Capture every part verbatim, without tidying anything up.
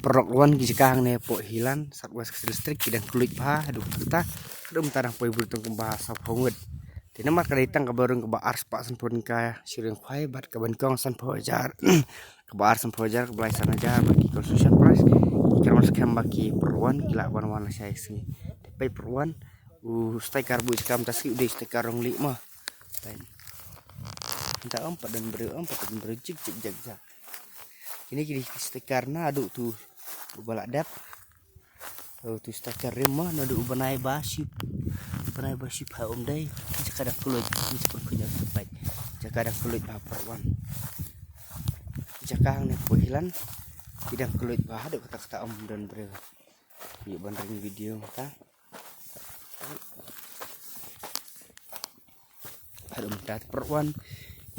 Paralok wan ki jaka hangne hapoh Hilland, South West Khasi Hills District, ki dang kylluid bha haduh katta, haduh mynta dang poi briew tang kumba sawphew ngut. Te namar ka dei tang kaba rung kaba ar spah sanphew tyngka shi ryngkhwai bad kaba nyngkong sanphew hajar. Kaba ar sanphew hajar, kaba lai san hajar bad ki construction price. Ki kyrmen skhem ba ki paralok wan ki lah ban wan lashai ka sngi. Te peit paralok wan, u sticker buh jaka mynta sngi u dei sticker rong lieh mo. Peit. Mynta ym pat don briew, ym pat don briew, jik jik jak jak. Kine ki dei ki sticker naduh utu uba la dep. Utu sticker rim mo, naduh u bnai ba ship, bnai ba ship ha um dei. Jaka dang kylluid, jaka dang kylluid, peit. Jaka dang kylluid bha paralok wan. Jaka hangne hapoh Hilland ki dang kylluid bha haduh katta katta ym don briew. Ïa ban ring video mynta. Haduh mynta te paralok wan.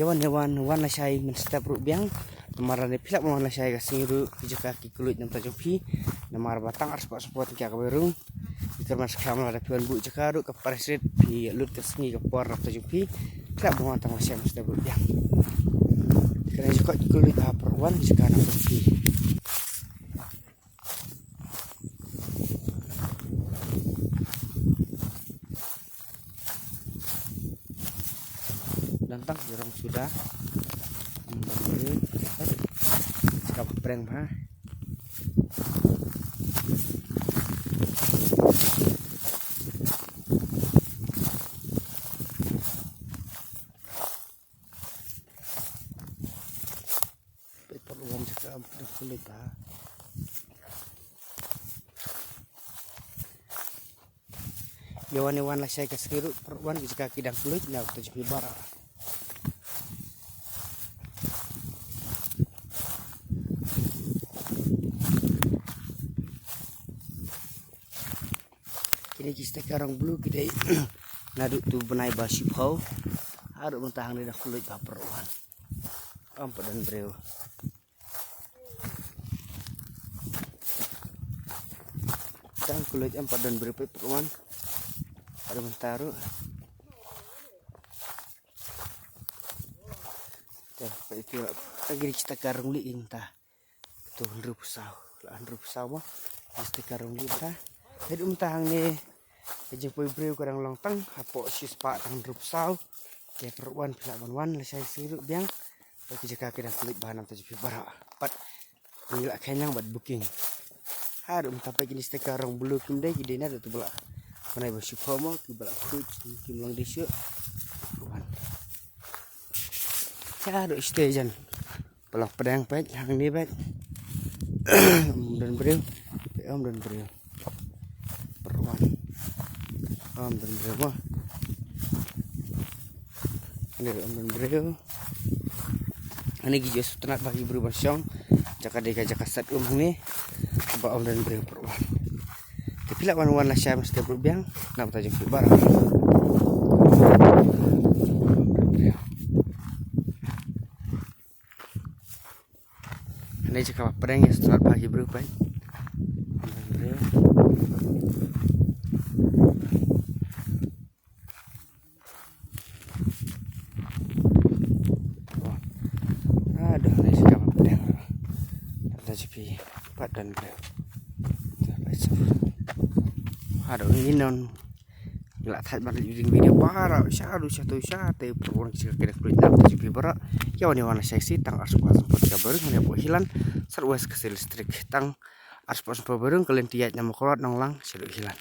Ïa wan, ïa wan, wan lashai mynstep ruh biang. Namar lada phi lah ban wan lashai ka sngi ruh, ki jaka ki kylluid na bynta jong phi. Namar ba tang ar spah sanphew tyngka kaba rung. Ki kyrmen skhem lada phi wan buh jaka ruh ka price rate phi lut ka sngi ka por na bynta jong phi. Phi lah ban wan tang lashai mynstep ruh biang. Kane jaka ki kylluid ha paralok wan jaka na bynta jong phi. Dang tang ki rong suda. Hmm, ka pyrshah bha. Peit paralok wan jaka ka dang kylluid bha. Ïa wan, ïa wan lashai ka sngi ruh paralok wan ki jaka ki dang kylluid na bynta jong phi baroh. Kine ki sticker rong blue ki dei naduh utu bnai ba shiphew haduh mynta hangne dang kylluid bha paralok wan. Ym pat don briew. Dang kylluid, ym pat don briew, peit paralok wan. Haduh mynta ruh. Te peit ïa ki, tang kine ki sticker rong lieh mynta. Utu hynriewphew saw, la hynriewphew saw mo. Ki sticker rong lieh mynta. Haduh mynta hangne ka jingpoi briew ka dang long tang hapoh shispah tang hynriewphew saw. Te paralok wan, phi lah ban wan lashai sngi ruh biang. Ki jaka ki dang kylluid bha na bynta jong phi baroh. Pat ngi la kheiñ lang bad booking. Haduh mynta peit kine ki sticker rong blue kim dei, ki dei naduh utu ba la bnai ba shiphew mo, ki ba la khuid, kim long dei shuh. Wan. Haduh station. Paralok pdeng peit, hangne peit. Ym don briew. Peit, ym don briew. Paralok wan. Ym don briew mo. Hangne ruh ym don briew. Hangne ki ju sngewtynnat bha ki briew ban shong. Jaka dei ka jaka sat um hangne. Ba ym don briew paralok wan. Te phi lah wan, wan lashai mynstep ruh biang na bynta jong phi baroh. Hangne jaka ba pdeng, ïa sngewtynnat bha ki briew peit. Aduh, hangne jaka ba pdeng. Ym don jaka pat, don briew. Aduh, ngi non. Ngi la thait ban ring video baroh, shaduh shaduh shaduh, paralok wan ki jaka ki dang kylluid na bynta jong phi baroh. Ïa wan, ïa wan lashai sngi tang arspah sanphew tyngka ba rung hangne hapoh Hilland, South West Khasi Hills District, tang arspah sanphew ba rung, ka lynti ïaid na Mawkyrwat, Nonglang shaduh Hilland.